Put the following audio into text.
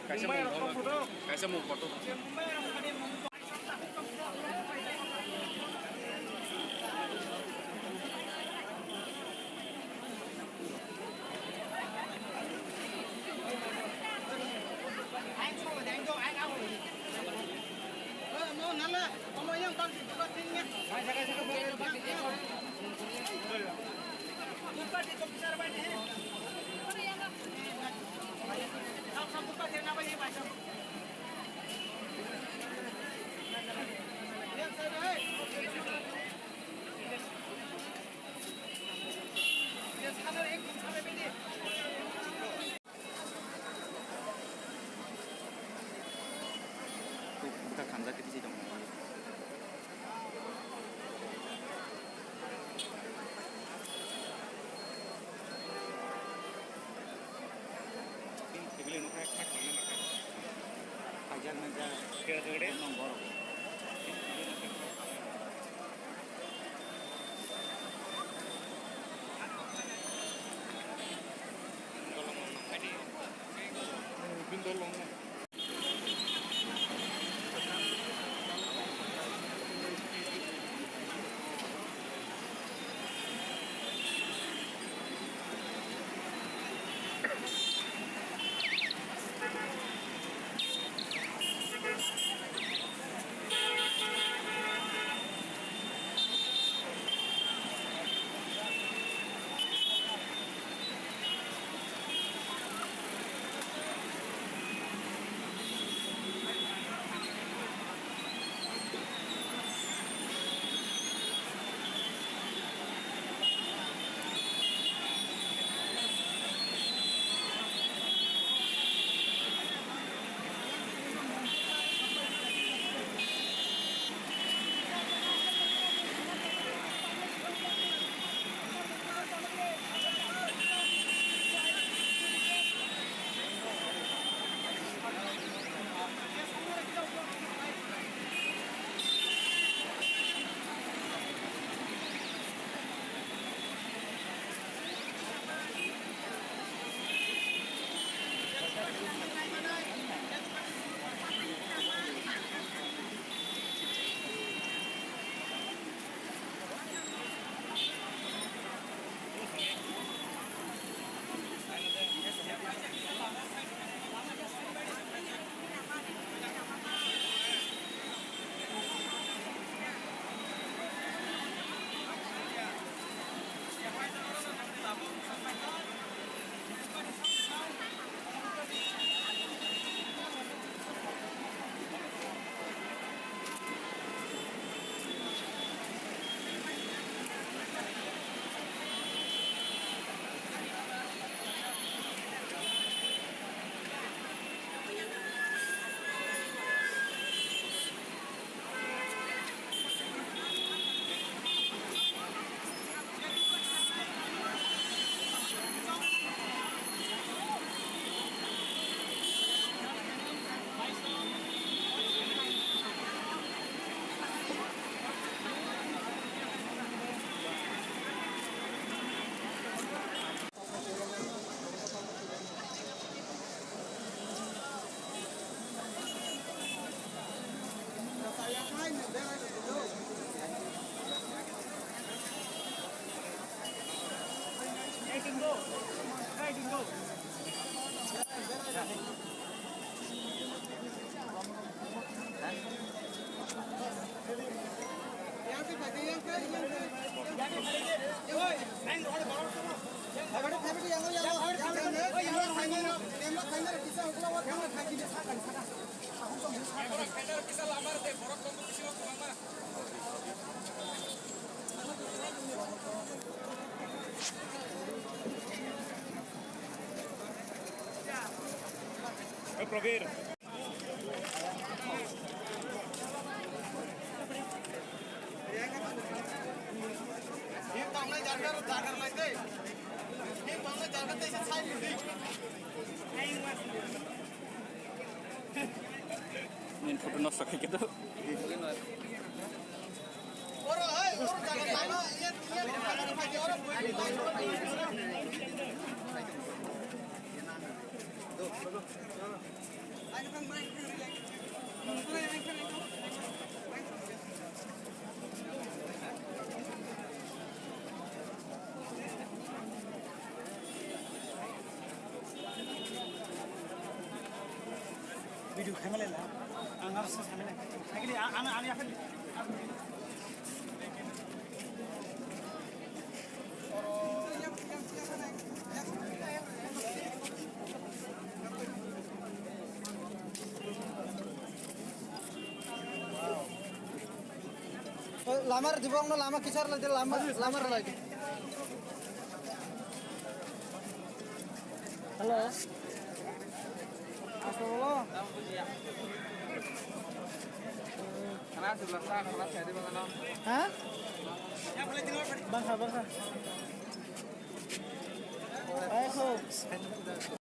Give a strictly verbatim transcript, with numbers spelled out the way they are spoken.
Kaisa mung kotor. Kaisa mung kotor. Bwkha khamjak khe tisi tongo. Tini tebile nokha kha khlai na kha. Khaijak na jak. Khe khe de. Nong borok. Bini dol long. Oy, Prabir. Nini photo nosto khaikhe do. Video khaimale la, ang aro sa khaimale. Agini ang ang ang yakin. Lama rw dibo, ang no lama kisa rw lai di, lama, lama rw lai di. Hello. Aswk bolo? Khana sibla sa, khana sa di bangano. Ha? Bangkha, bangkha. Ayo.